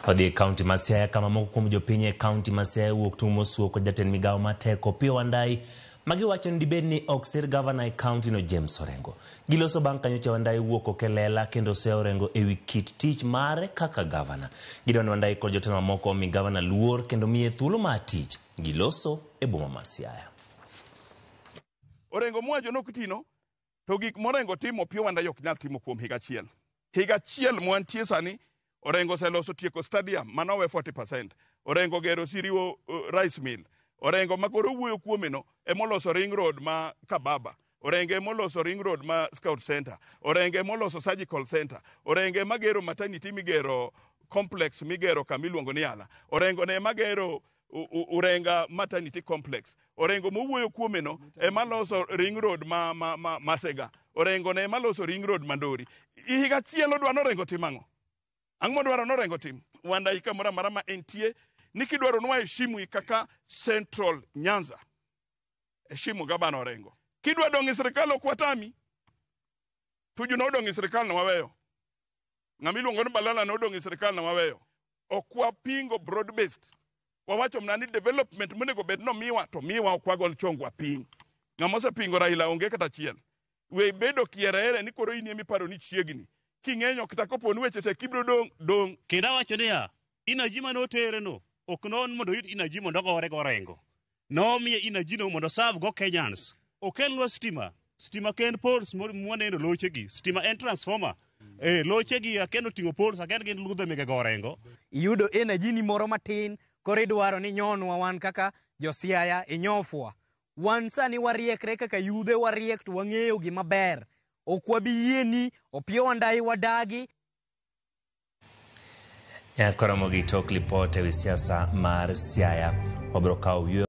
Wadhi e kaunti ma Siaya kama moko kuom jopiny e kaunti ma Siaya wuok tung' mosuo kod jatend migawo ma teko Opiyo Wandayi ma giwacho ni dibed ni ok sir gavana e kaunti no James Orengo. Giloso bang' ka nyocha Wandayi wuok oko e lela kendo oseyo Orengo ewi kit tich mare kaka gavana. Gidwa ni Wandayi kod jotelo mamoko omi gavana luor kendo miye thuolo mar tich. Giloso e boma ma Siaya. Orengo mowacho ni ok tino, to gik morengo timo Opiyo Wandayi ok nyal timo kuom higa achiel. Higa achiel mwantie sani, Orengo oseloso tieko stadium mano owe 40%. Orengo ogero Siriwo rice mill. Orengo ma koro wuoyo kuome no emoloso ring road ma Kababa. Orengo emoloso ring road ma Scout Center. Orengo emoloso surgical center. Orengo ema gero maternity migero complex migero kama iluongo ni Ala. Orengo ne ema gero Urenga maternity complex. Orengo mowuoyo kuome no ema loso ring road ma Masega. Orengo ne ema loso ring road Mandori. Higa achiel odwa norengo tim ang'o? Ang'o modwaro norengo tim? Wandayi kamoro amora ma entie ni kidwaro nwa heshimu kaka Central Nyanza. Heshimu gavana Orengo. Kidwa dong' e sirikal ok watami. Tuju nodong' e sirikal no waweyo. Ng'ama iluongo ni Balala nodong' e sirikal no waweyo. Ok wapingo broad based. Wawacho mana ni development monego bed nomiwa to miwa ok wagol chongwa piny. Ng'ama osepingo Raila onge kata achiel. We bedo kiereere ni koro in ema iparo ni chiegni. King'enyo kata kopo ni weche tek ibiro dong' dong'. Kendo awacho niya, energy mane otere no ok non mondo oyud energy mondo ogore go Orengo. Nomiye energy no mondo serve go Kenyans. Okelnwa stima. Stima ken poles mwaneno lochegi. Stima en transformer. Lochegi aken oting'o poles aken gin ludhe mege go Orengo. Iyudo energy ni moro matin koro idwaro ni nyonwa wan kaka josiaya inyofwa. Wan sani wariekre kaka yudhe wariek to wang'eyo gima ber. Ok wabi yie ni Opiyo Wandayi wadagi. Nyaka koromo gi tok lipot ewi siasa mar Siaya. Wabiro kawo yweyo.